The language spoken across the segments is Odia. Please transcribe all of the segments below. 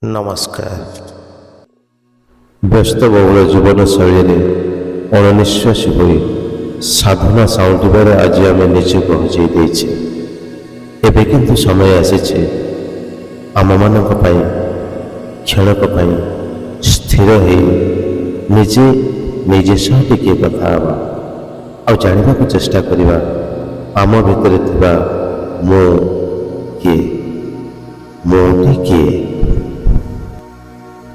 ନମସ୍କାର। ବ୍ୟସ୍ତବହୁଳ ଜୀବନଶୈଳୀରେ ଅଣନିଶ୍ୱାସୀ ହୋଇ ସାଧନା ସାଉଁଟିବାରେ ଆଜି ଆମେ ନିଜକୁ ହଜେଇ ଦେଇଛେ। ଏବେ କିନ୍ତୁ ସମୟ ଆସିଛି ଆମମାନଙ୍କ ପାଇଁ କ୍ଷଣକ ପାଇଁ ସ୍ଥିର ହେଇ ନିଜେ ନିଜେ ସହ ଟିକିଏ କଥା ହେବା ଆଉ ଜାଣିବାକୁ ଚେଷ୍ଟା କରିବା, ଆମ ଭିତରେ ଥିବା ମୁଁ କିଏ, ମୁଁଟି କିଏ,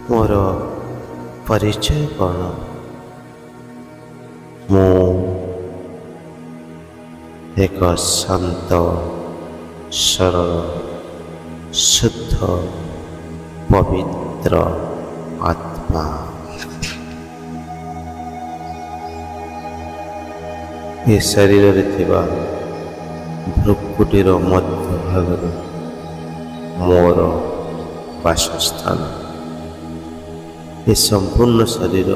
ମୋର ପରିଚୟ କ'ଣ? ମୁଁ ଏକ ଶାନ୍ତ, ସରଳ, ଶୁଦ୍ଧ, ପବିତ୍ର ଆତ୍ମା। ଏ ଶରୀରରେ ଥିବା ଭ୍ରୁକୁଟିର ମଧ୍ୟଭାଗରେ ମୋର ବାସସ୍ଥାନ। ଏ ସମ୍ପୂର୍ଣ୍ଣ ଶରୀର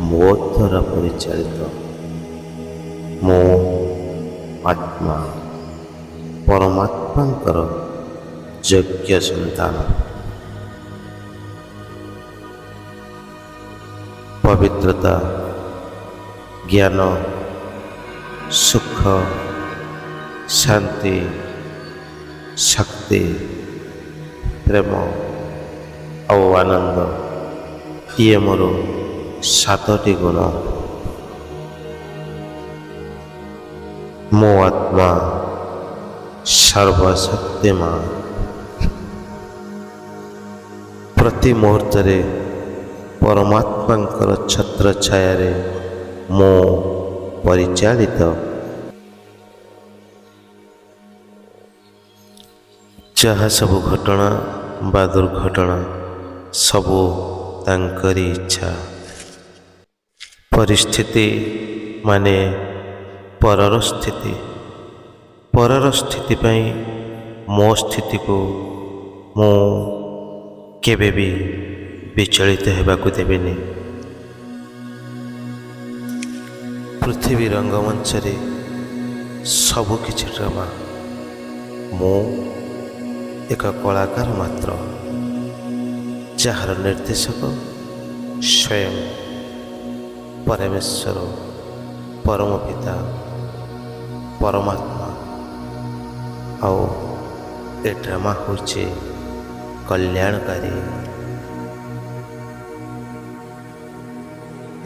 ମୋ ଦ୍ୱାରା ପରିଚାଳିତ। ମୁଁ ଆତ୍ମା ପରମାତ୍ମାଙ୍କର ଯୋଗ୍ୟ ସନ୍ତାନ। ପବିତ୍ରତା, ଜ୍ଞାନ, ସୁଖ, ଶାନ୍ତି, ଶକ୍ତି, ପ୍ରେମ ଆଉ ଆନନ୍ଦ, ଇଏ ମୋର ସାତଟି ଗୁଣ। ମୋ ଆତ୍ମା ସର୍ବଶକ୍ତିମାନ। ପ୍ରତି ମୁହୂର୍ତ୍ତରେ ପରମାତ୍ମାଙ୍କର ଛତ୍ର ଛାୟାରେ ମୁଁ ପରିଚାଳିତ। ଯାହା ସବୁ ଘଟଣା ବା ଦୁର୍ଘଟଣା, ସବୁ ତାଙ୍କରି ଇଚ୍ଛା। ପରିସ୍ଥିତି ମାନେ ପରର ସ୍ଥିତି। ପରର ସ୍ଥିତି ପାଇଁ ମୋ ସ୍ଥିତିକୁ ମୁଁ କେବେ ବି ବିଚଳିତ ହେବାକୁ ଦେବିନି। ପୃଥିବୀ ରଙ୍ଗମଞ୍ଚରେ ସବୁକିଛି ଡ୍ରାମା। ମୁଁ ଏକ କଳାକାର ମାତ୍ର, ଯାହାର ନିର୍ଦ୍ଦେଶକ ସ୍ୱୟଂ ପରମେଶ୍ୱର, ପରମ ପିତା ପରମାତ୍ମା। ଆଉ ଏ ଡ୍ରାମା ହେଉଛି କଲ୍ୟାଣକାରୀ।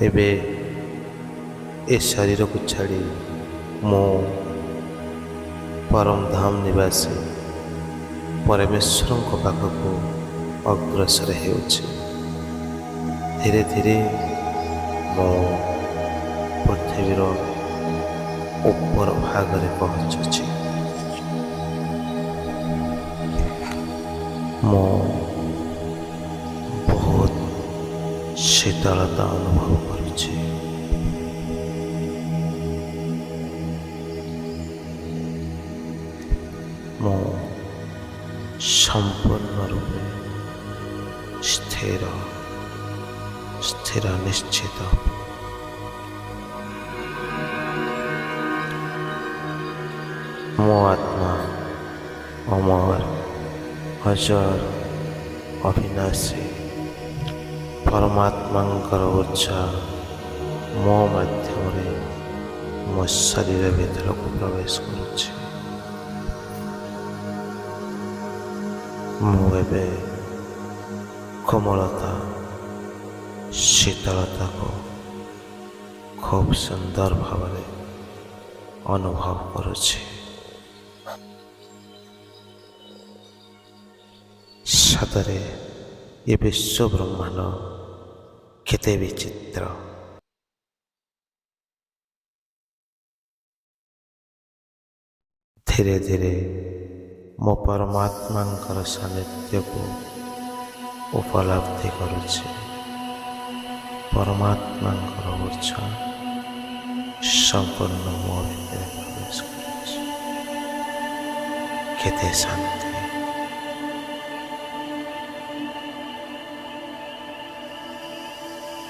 ଏବେ ଏ ଶରୀରକୁ ଛାଡ଼ି ମୁଁ ପରମଧାମ ନିବାସୀ ପରମେଶ୍ୱରଙ୍କ ପାଖକୁ ଅଗ୍ରସର ହେଉଛି। ଧୀରେ ଧୀରେ ମୁଁ ପୃଥିବୀର ଉପର ଭାଗରେ ପହଞ୍ଚୁଛି। ମୁଁ ବହୁତ ଶୀତଳତା ଅନୁଭବ କରୁଛି। ମୁଁ ସମ୍ପୂର୍ଣ୍ଣ ରୂପେ ସ୍ଥିର, ସ୍ଥିର, ନିଶ୍ଚିତ। ମୋ ଆତ୍ମା ଅମର, ଅଜର, ଅବିନାଶୀ। ପରମାତ୍ମାଙ୍କର ଉର୍ଜା ମୋ ମାଧ୍ୟମରେ ମୋ ଶରୀର ଭିତରକୁ ପ୍ରବେଶ କରୁଛି। ମୁଁ ଏବେ କୋମଳତା, ଶୀତଳତାକୁ ଖୁବ୍ ସୁନ୍ଦର ଭାବରେ ଅନୁଭବ କରୁଛି। ସତରେ ଏ ବିଶ୍ୱ ବ୍ରହ୍ମାଣ୍ଡ କେତେ ବିଚିତ୍ର! ଧୀରେ ଧୀରେ ମୋ ପରମାତ୍ମାଙ୍କର ସାନ୍ନିଧ୍ୟକୁ ଉପଲବ୍ଧି କରୁଛି। ପରମାତ୍ମାଙ୍କର ଉର୍ଜା ସମ୍ପୂର୍ଣ୍ଣ ମୋ ଭିତରେ ପ୍ରବେଶ କରୁଛି। କେତେ ଶାନ୍ତି!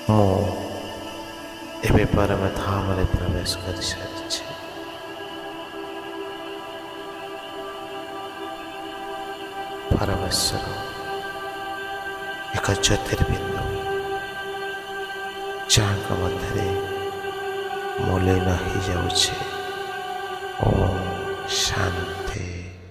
ମୁଁ ଏବେ ପରମଧାମରେ ପ୍ରବେଶ କରିସାରିଛି। ପରମେଶ୍ୱର ଏକ ଜ୍ୟୋତିର୍ବିନ୍ଦୁ, ଯାହାଙ୍କ ମଧ୍ୟରେ ମୁଁ ଲୀନ ହେଇଯାଉଛି।